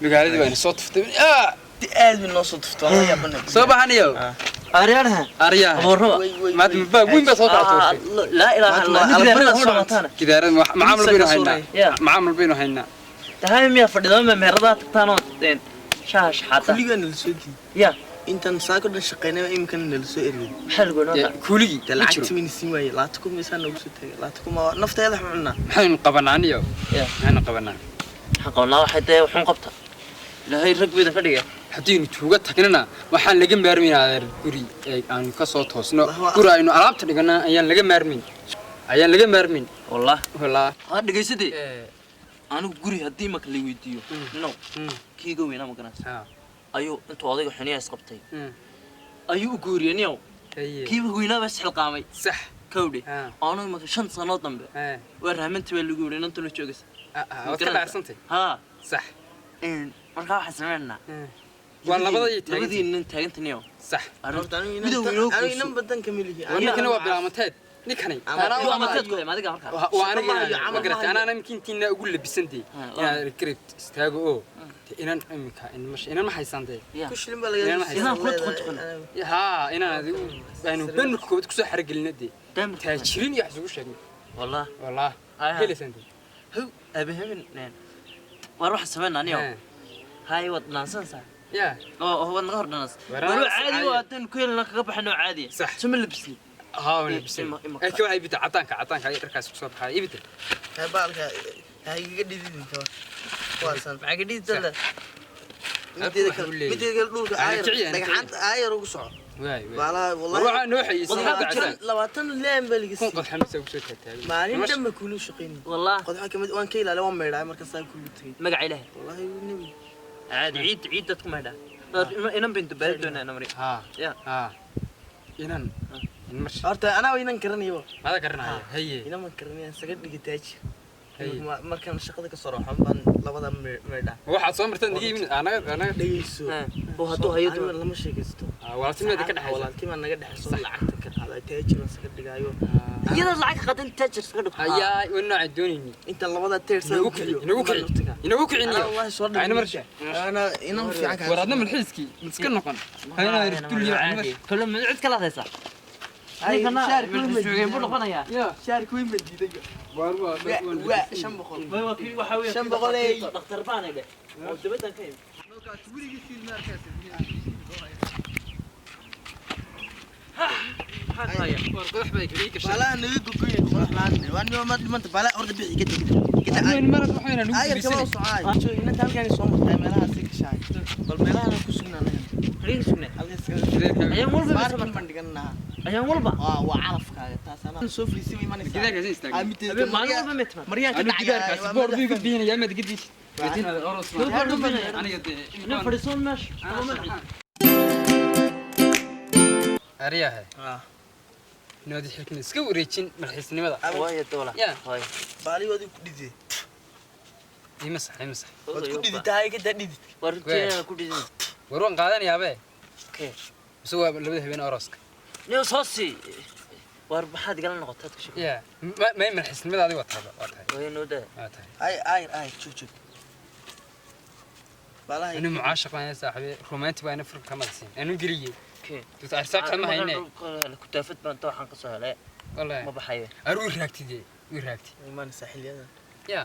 Magaaladii baa ina soo tuftay. Aad bay noo soo tuftay, waan la yaabanay. Soo baxanayo. Aryaanaha. Aryaha. Abuurraba. Maad mabaa weyn baa soo kala tuurtay. Laa ilaaha illa Allah. Gidaarada soo mataana. Gidaarada macaamil baynu haynaa. Yeah. Macaamil baynu haynaa. Tahay miyaa fadhidaa ma meheradaha tagtaan oo shaha shaxaata. Kulligaa nala soo diiday. Ya. Intaan saako dhan shaqaynay iminkana nala soo eriyay. Maxaa lagu Dee, noqdaa? kuuligii Dee ma lacagta jiro. wayna siin waayey. 20,000 miisaan noogu soo taagay. 20,000 waa nafteeda wax cunaa. Maxaynu qabanaa aniyo? Yeah. Maxaynu qabanaa? Waxaan qabanaa waxay dee wuxuun qabta. Ilaahay rag buu idin ka dhigay. Haddaynu tuuga tagnana waxaan laga maarmayn adeer guri ee aanu ka soo toosno. Allahu Guri aynu alaabta dhigana ayaan laga maarmayn. Ayaan laga maarmayn. Wallah. Wallah. Ha dhagaysatay. Anigu guri haddii marka la weydiiyo. No. Kiiga weynaa ma garanaysa. Ayuu intuu odayga xiniya isqabtay. Ayuu u guuriyay niyow. Haye. Kiiba weynaa baa isxilqaamay. Sax. Kowdhe. Ah. Anigu marka 5 sano dambe. Waa rahmanti baa lagu yidhi inantuna joogaysa. Waad ka dhacsantay. Haa. Sax. Markaa waxaan sameynaa. Waa labada iyo taagantay. Labadii nin taaganta niyow. Sax. Horta anigu Midow inoo anigu guurso. inan badan kama lihi. War ninkani waa bilaamanteed. Ninkani. Ama- Iyo amateed ku hay maadiga markaa. Waa aniga Shaqo ma hayo, inaan- camal ma garatay ma hayo. anaana imkiintiina ugu labisan dee. Inaan garab istaago oo dee inan iminka inan ma haysaan dee. Ya. Ku shilin baa laga Inaan siin. Inaan kula tuqan tuqan. Haa, inaan adigu aynu banarka koowaad kusoo xaragelina dee. Daamir. Taajiriin iyo wax isugu sheegnay. Wallah. Wallah. Aya. Helaysaan dee. How abahamin neen. War waxaan sameynaa niyow. Hay waad dhaansanaysaa. Ya. Oo waad naga hor dhanaansan. War War anaa caadi caadi. waa haddaynu ku helina kaga baxno caadi. Sax. Suma labisni. Haa, waan labisan. Ima- Ay, ka waxay ibida cadaanka ay dharkaas kusoo baxaya ibida. Hay baalka ha igaga dhididin kaba. Kuwaasan. Maxaa ka dhihi doontaa? Mideeda Wuxuu kale leeyahay. mideeda kale dhulka Ana aayar kiciya, ana dhagxaanta aayar ugu soco. Waay waay. Baalaha War wallahi. waxaa noo xayeysiin hadda 20 casaan. 20 laan baa laga Kun siiyey. qodxa mise ugu soo taagtaagay. Maalin dhan ba kuulu shaqaynay. Wallah. Qodxa kamid waan ka ilaalay waan maydhaay markaasaa kuulu tagay. Magaca Ilaahay. Wallahi nebi. Caadi ciid ciid dadku ma haydhaa. Inan baynu dabaali doonaa namri. Haa. Ya. Haa. Inan. In marshi. Horta anaa waa inan garanayo. Mada garanaya. Haye. Inan ma garanaya isaga dhiga taajir. Haye. Markaan shaqada ka soo raaxo baan labada maydhaa. Waxaad soo marteen diga imin anaga anaga. Dhageyso. Oo hadduu hayo Aniga lama sheekaysto. Walaaltinimadeeda ka dhaxaysa. Walaaltimaa naga dhexayso lacagta ka qaaday taajir baan isaga dhigaayo. Iyadoo lacag qadan taajir iskaga dhigto. Ayaa waa noocaan doonayni. Inta labada teer saa Inagu u kici, geliyo. inagu kici. Inagu kici Anaa niyo. wallahi soo dhigay. Ayna marshi. Ana inan fiican War adna malxiiskii iska noqon. Hayna dulliyo ayna marshi. Kale ma cid kala hadaysaa? Ay, Ninkana shaarka weyn malxiis baa buu noqonayaa. Ya. Shaarka weyn baa diiday. War waa Waa 500. Waa kii waxa weeye. 500 ay. Dhakhtar baan ay dheh. Oo dibaddan ka yimid. Maxaa haya? War qodax bay kaga gashay. Baalaha naga gogoyay qodax la'aan. Waa nima ma dhimanta baalaha horta bixi ka tag. Anuu marad waxayna nagu Ayar kama guulaysanay. soo caay. Inanta halkaan soo martay meelahaas ka shaay. Bal meelahan ku sugnaa anaga. Xiriir sugnaa. Halkaas Ayaan walba ma soo Baarkin baan dhiganaa. Ayaan walba. Waa calafkaaga taas anaa soo fariisay way imanaysaa. Gidaarkaas istaagay. Mideeda Habeen maalin walba ma timaad. Maryaan ka Anu dhacay. gidaarkaas boor buu iga bixinayaa maad gadiis. Aroos Boor buu bixinayaa. Aniga dee. Nin fadhiisoon meesha. Ama malxiis. Aryaha. Ah. Noodi xilkan iska wareejin malxiisnimada. Waayo doola. Ya. Waayo. Baali waad ku dhidid. Ima sax, ima sax. Waad ku dhiditahay ka daa dhidid. War runtii ku dhidin. War waan qaadanayaa be. Okay. Mise waa labada habeen arooska. Nin soo sii. War maxaad igala noqotay ka shaqo. Ya. Ma malxiisnimada adiga waa tahay. Waa tahay. Waayo noo daa. Waa tahay. Ay ay ay joog joog. Baalaha Anu mucaashaq baan saaxiibay romantic baan fur kama siin. Anu geliyay. Okay. Dad arsaaq ma hayne. Kutaafad baan too waxaan ka soo helay. Wallahi. Ma baxayo. Aru raagtidee. Wi raagtid. imanaysaa xiliyadan. Ya.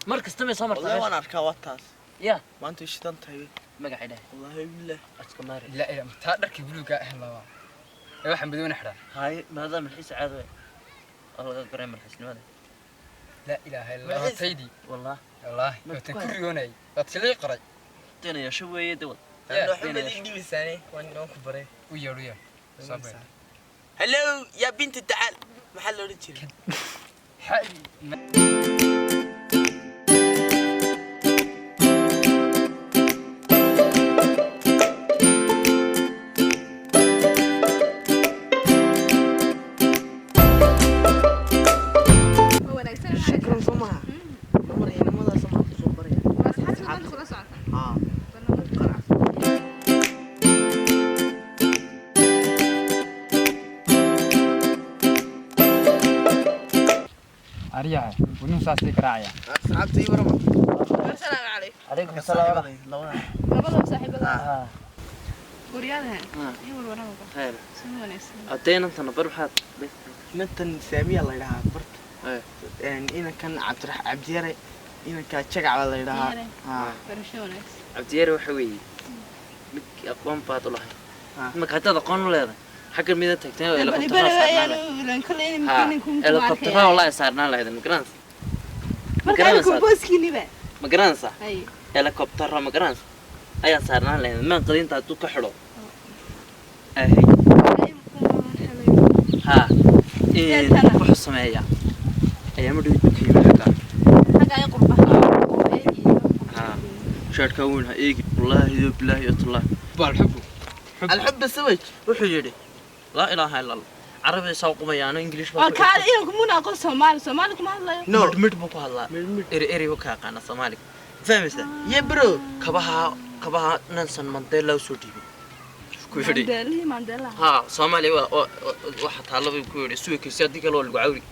Mar kasta may soo martaa. Wallahi waan arkaa waa taas. Ya. Maanta way shidan tahay. Magaca Ilaahay. Wallahi billah. Aska maari. La ila taa dharkii buluuga ah laba. Ee waxaan badwana xidhaa. Hay maadaama malxiis caadi way. Oo laga garay malxiisnimada. La ilaaha illa Allah taydi. Wallah. Wallahi watan ku riyoonay. Waad silii qoray. Deenaya shaweeye dawad. Ya. Waxba ma dhibisaane waan inoo ku baray. U yeer u yeer. Soo bay. Hello ya binti tacaal. Maxaa la odhan jiray? Xadi. Waa wanaagsan. Shukran soo maha. Mar inamadaas ma ku soo baraya. Waa asxaabta maanta kula socota. Ah. Barnaamij. Aryaha wadnuhu saasay garaacaya. Asxaabta ii warama. Asalaamu calaykum. Calaykum asalaam. Labada. Labadaba saaxiibada. Ah. Guryaadaha. Ii warwarama. Khayr. Si wanaagsan. Adeynantana bar maxaad Inantan Saamiya la yidhahaa barta. Eh. Inankan Cabdirax Cabdiyare, inanka Jagac baa la yidhahaa. Yare. Haa. Barasho wanaagsan. Cabdiyaare waxa weeye mid aqoon baad u lahayd. Ah. Marka haddaad aqoon u leedahay xagga mida tagtay oo Bali helikobtera bali saarnaan ayaan lahayd. u ilan kolley in Ha, ninku ku helikobtera wallahi saarnaan lahayd, ma garanaysaa? Marka garanaysaa? adigu booskiiniba. Ma garanaysaa? Ay. Helikobtera ma garanaysaa ayaa saarnaan lahayd, maan qadinta hadduu ka xidho. Ahay. Ha. Deetana. Wuxuu sameeyaa ayaama dhow buu ka yimi xaggaa. Xagga ay qurbaha. Ha. Shaadhkaa weyn ha eegi, wallaahi iyo bilaahi iyo tallaahi. Bal xubu. Alxubba sawaj. Wuxuu yidhi laa ilaaha illa allah, carabi saa qumayaano English baa Waa ku kaale inanku muna aqoon Soomaali, Soomaali kuma hadlayo. No. Midh midh buu ku hadlaa. Midh. Eri eri buu ka yaqaanaa Soomaaliga, fahmaysaa? Ye bro. Kabaha Nelson Mandela u soo dhiibay ku yidhi. Mandelihii Mandela. Ha, Soomaaliya waxa taalla buu ku yidhi, suwekaysi haddii kale waa lagu cawri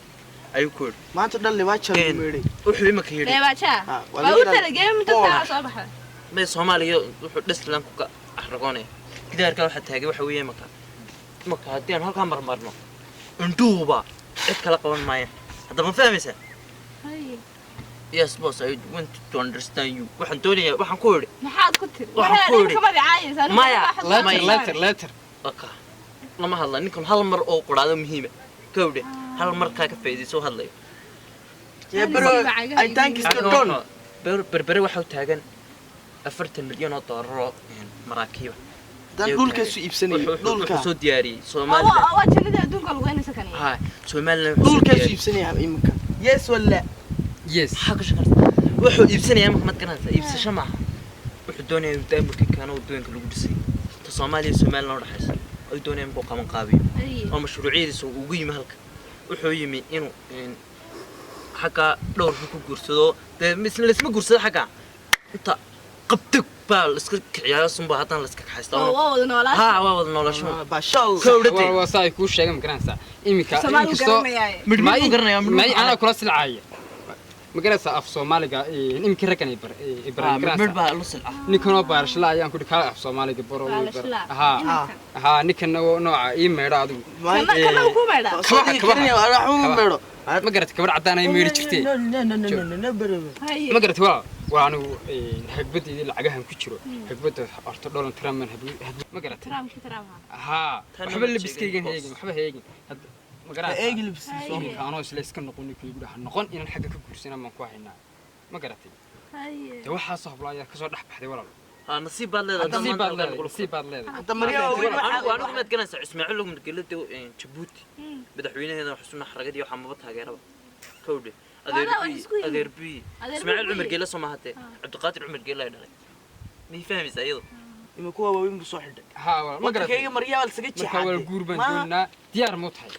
ayuu ku yidhi. Maanta dhan libaaja lagu meedhay. Wuxuu imika yidhi Leebaaja. Ah, waa Waa laga u ilaaliyo. talageeyay mid dadka soo baxay. May Soomaaliya wuxuu dhislan ku ka axragoonaya gidaarka waxa taagay waxa weeye imaka haddii aan halkaa marmarno indhuhuba cid kala qaban maaya hadda, ma fahmaysaa? Hay. Yes boss, I want to understand you. Waxaan doonayaa, waxaan ku idhi Maxaad ku tiri? Waxaan Waxaad ku idhi. idinka magacaabaysaa, anigu Maya, waxaad Letter, Maya. letter, letter. Waka lama hadla ninkan hal mar oo quraado muhiima gawdhe hal mar kaa ka faa'iidayso hadlayo. Ye bro. I thank you don. Berbere waxa u taagan 40 milyan oo doolar oo maraakiiba. Dan dhulkaasu iibsanayay. Wuxuu Dhulka. soo diyaariyey Waa Somaliland. waa jannadii adduunka lagu heynaysa kani. Ha, Somaliland wuxuu soo Dhulkaasu diyaariyey. iibsanaya iminka. Yes walla. Yes. Maxaa ka shaqaysa wuxuu iibsanayaa marka maad garanaysaa? Iibsasho maaha, wuxuu doonayaa inuu daamurka keeno waddooyinka lagu dhisay ta Soomaaliya iyo Somaliland u dhexaysa ayuu doonaya inuu qaban qaabiyo. Ay. Oo mashruucyadiisa uu ugu yimi halka wuxuu yimi inuu xagga dhowrka ku guursado dee laisma guursado xagga inta qabtag baa laiska kiciyaa sunba haddana laiska kaxaystaa. Waa wada noolaa. Ha, waa wada noolasho. Baashaal. Kowdhate. Waa saa ay kuu sheegay, ma garanaysaa iminka? Soomaali inkastoo garanayaaye. Midh midh buu garanayaa, midh may midh anaa kula silcaaya, ma garanaysaa? Af Soomaaliga iminka raggan ay bar ay baraan, midh midh garanaysaa? Baa lu silca. Ninkanoo baarashla ayaan ku kaala af Soomaaliga baro. Baarashla. Ha. Inankan. Ha, ninkanna waa nooca ii meedha adigu. Kana kana uu ku meedhaa. Kabaha, kabaha. Kabaha. Meedho. Ma garatay? Gabar caddaan ay meedhi jirtay. No no no no no no bro. Haye. Ma garatay? Waa anigu hagbaddeedii lacagahan ku jiro hagbadda horta Donald Trump ma garatay? Trump-ki Trump. Haa. Tan waxba ma labiskaygan sheegin, heegin, waxba heegin hadda, ma garanaysaa? Eegi libsiiso. Iminka anoo isla iska noqon ninkii igu dhaha noqon inaan xagga ka guursanaa baan ku haynaa, ma garatay? Haye. Dee waxaasoo hablo ayaa kasoo dhex baxday, walaal. Ha, nasiib baad leedahay. Nasiib baad leedahay, nasiib baad leedahay. Hadda Maryaa waa weyn. Anigu maad garanaysaa Ismaaciil Umar Gelada Jabuuti madaxweynaheeda wax sunna xaragadii waxaa maba taageeraba kowdhe adeer Walaal, waa bi isku yimid. Adeer bi Adeer Ismaaciil bi. Cumar Geele soo mahadee Cabdiqaadir Cumar Geele ay dhalay, miyay fahmaysaa iyadu? Ima kuwa waaweyn buu soo xidhay. Haa walaal, ma garatay? Wadankayga Maryaa waa lasaga Marka walaal jeexaa. guur baan dooninaa, diyaar ma u tahay?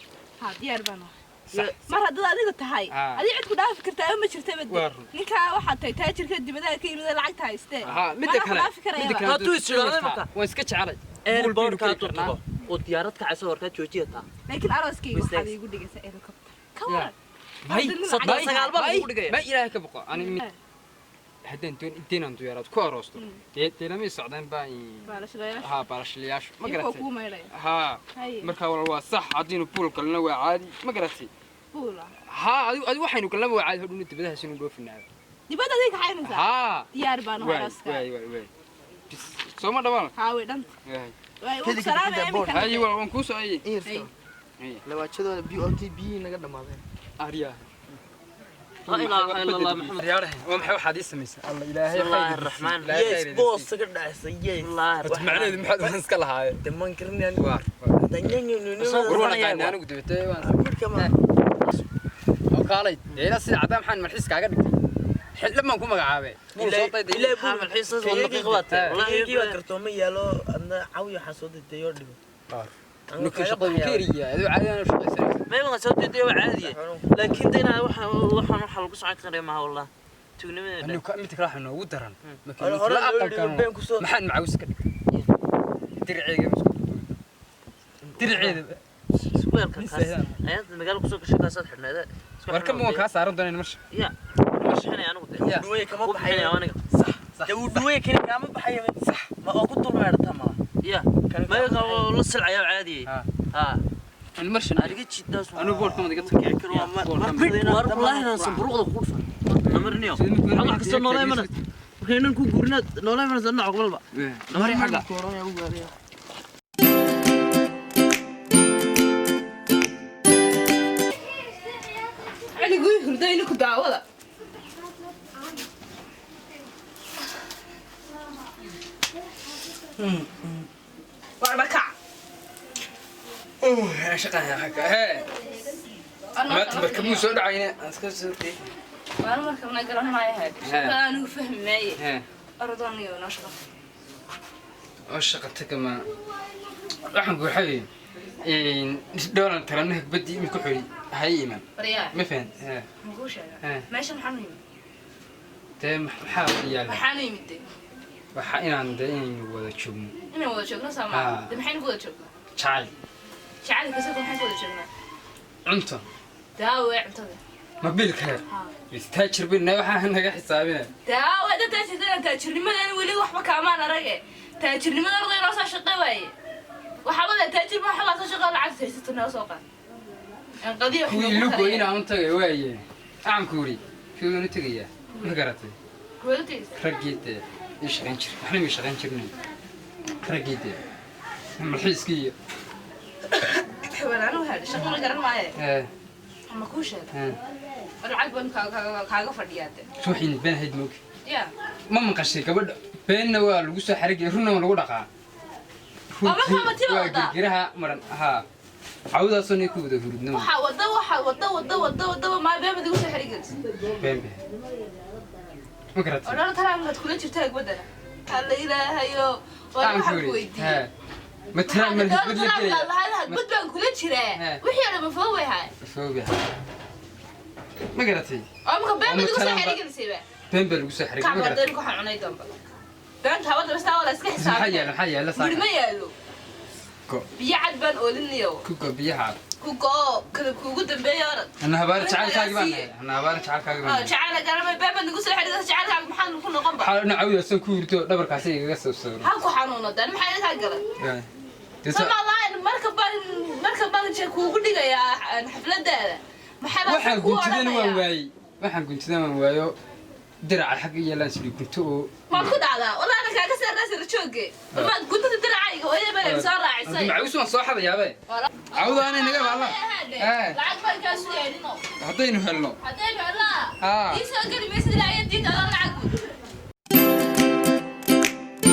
Ha, diyaar baan ahay. Sax. Mar haddaad adiga tahay, Ah. adiga cid ku dhaafi kartaa ma jirta bade. Waa run. Ninkaa waxaad tahay taajirka dibadaha ka yimid ee lacagta haystee. Haa, midda Maanaa ku kale dhaafi karayaba. midda kale Hadduu is yidhaahdo marka. Waan iska jecelay. Buul baynu Airportka geli hadduu karnaa. tago oo diyaarad kacaysa warkaa joojiyataa. Laakiin arooskayga waxaad Mistakes. iigu dhigaysaa helicopter ka Yeah. waran. May Hadda soddon lacag- sagaal baa lagu dhigaya. May ilaahay ka boqo ani mid haddaan doon intaynaan diyaarad ku aroosto dee lamay socdaan baa Baalashlayaasha. Haa, baalashlayaashu, ma Iyagoo garatay? kuu maydhaya. Haa. Haye. Marka walaal waa sax, haddiinu buul galna waa caadi, ma garatay? Buula. Haa, adigu waxaynu galnaba waa caadi, hodhuna dibadahaas inuu dhoofinaaba. Dibadda adiga kaxaynaysaa. Haa. Diyaar baan ahay waay arooska. Waay, bis sooma dhawaan. Haa, way dhanta. Waay. Waay, Kedi wuu salaamaya kedi boor. iminkan. Haye walaal, waan kuu soo ayey. Haye. Lawaajadooda B O T biyihii naga dhammaadeen. Aryaa. Laa ilaaha illa Allah Maxamed. Waa maxay waxaad ii samaysay? Alla ilaahay. Bismillaahi raxmaan. Yes boss saga dhacaysa yes. Bismillaahi Horta macnaheedu maxaad waxaan iska lahaayeen? De man garanayaan. Waar. War waan aqaanaa anigu dibadda waan. Midhka ma. Oo kaalay. Deena sida cadaan maxaan malxiis kaaga dhigtay? Xildhib baan ku magacaabay. Buul soo dayday. Ilaa Ha, malxiis wadna qiiq baatay. Wallaahi Wallaahi baa kartooma yaalo adna caawiyo waxaa soo daydayo dhibo. Ninka shaqada wuu ka eriyaa. Aduu caadi aan u shaqaysanaysa. May waan soo diiday waa caadiye, laakiin dayna waxaan lagu socon karay maaha wallah tuugnimadeeda. Anigu ka mid kale waxaa noogu daran. Markii Hore ninka hore la loo aqal dhigo galo, been kusoo- maxaan macaawis ka dhigtay? Dirceega ma isku duubay. Dirceeda. Isweelka Nin kaas sahlan. ayaad magaalo kusoo gashay kaasaad xidhneed. Markab waan kaa saaran doonaa marsha. Ya marshaxinaya anigu dee. Ya. Dhuwey kama Wuu bixinaya baxayo. aniga. Dee wuu dhuwey kani kaama baxayo. Sax. Ma oo ku dul meedhata ma. Ya Kani mayaga kaama baxayo. la silcayaa caadiye. Ha. Ha. Marshan. Ariga jidaas. Anigu boorka ma iga tagay. War wallaahi inaan sanburuqda ku dhufan. Namarniyo. Xaga kasta noolay mana. Markay inan ku guurina noolay mana dhinac walba. Namari xaga. Cali guy hurda inu ku daawada. Warba kac. Shaqaha xagga. Hee. Maanta markab muu soo dhacayna. Aan iska soo dhigay. Waan markabna garan maayo hayd. Shaqada anigu fahmi maaye. Hee. Orodoniyo noo shaqo. Oo shaqa taga ma. Waxaan ku xayay. Een Donald Trump hagbadii imika xuri. Hay iman. Baryaa. Ma fahan. Hee. Muxuu sheegaa? Hee. Meeshan maxaan u yimid? Tee maxaa yaala? Maxaan u yimid dee? Waxa inaan dee inaynu wada joogno. Inaan wada joogno Ah. soomaa. Dee maxaynu ku wada joognaa? Jacayl. Jacaylka isaga maxaan ku wada joognaa? Cunto. Daawe cuntada. Mobiilka reer. Ha. Istaajir bin waxaa naga xisaabinaya. Daawe dad taajirtana taajirnimadan weli waxba kaamaan arage. Taajirnimada orday noo soo shaqe waaye. Waxaaba la taajir ma waxba soo shaqo lacag haysato noo soo qaad. Aan qadiyo wax Kuwii noogu lugo taraya. inaan u tagay waaye. Aan ku yiri. Kuwii u tagayaa. Ma garatay. Kuwada tegaysa. Raggii dee ii shaqayn jir. Waxna ma shaqayn jirnay. Raggii dee. Malxiiskii iyo. Waan anigu haadhi shaqo ma garan maaye. Ee. Ma kuu sheega. Ee. War lacag baan kaaga fadhiyaa dee. Suuxin been hayd moog. Yaa. Ma maqashay gabadha. Beenna waa lagu soo xarigay runna waa lagu dhaqaa. Oo markaa ma tiba Waa wadaa? girgiraha maran. Haa. Cawdaasoo nin ku wada hurudno. Waxaa wada waxaa wada wada wada wadaba maa beemad igu soo xirigelis. Been been. Ma garatay. Odhan taraankaad kula jirtaa gabadhana. Alla ilaahayo. Waa Aan waxaan ku ku yiri. weydiiyey. Hee. Ma tiraa ma Waxaan la gelaya. hagbad baan kula jiraa. Hee. Wixii oo dhan ma foobay haay. Foogaha. Ma garatay. Oo marka beemad igu soo Ama xirigelisay ba. Been baa lagu soo xarigay. Kac Ma wada garatay. inku waxaan cunay damba. Beenta hawada bas taa waa la iska Maxaa xisaabinaya. yaala maxaa yaala Guri ma saaka. yaalo. Go. Biyo cad baan oolinayo. Ku go biyaha. Ku go'o kala kuugu dambeeya orod. Ana habaar jacaylkaagi baan nahay. Ana habaar jacaylkaagi baan Oo nahay. jacayl garamay beemad igu soo xirigelisay jacaylkaaga maxaan ku noqon ba. Waxaa dhinaca cawdaasoo ku hurto dhabarkaasi igaga soo sawiro. Ha ku xanuuno dan maxaa idinkaa galay. Dee Soomaalaan marka baan jeeg kuugu dhigayaa xafladaada. Maxaa baan waxaan ku guntidana waan odhanayaa? waayey. Waxaan guntidana waan waayo. Diraca xagga yeelaan sidii gunto oo Maad ku dhacdaa? Walaa ana kaaga saarnaa sira jooge. Maad guntada diracayga hooyada baa soo raacisay. Macawiis waan soo xadayaabe. Cawdaana naga baala. Ee. Lacag baan kaa sugaynin. Haddaynu helno. Haddaynu helnaa. Haa. Ii soo geli maysid ilaa iyo diinta adoo lacag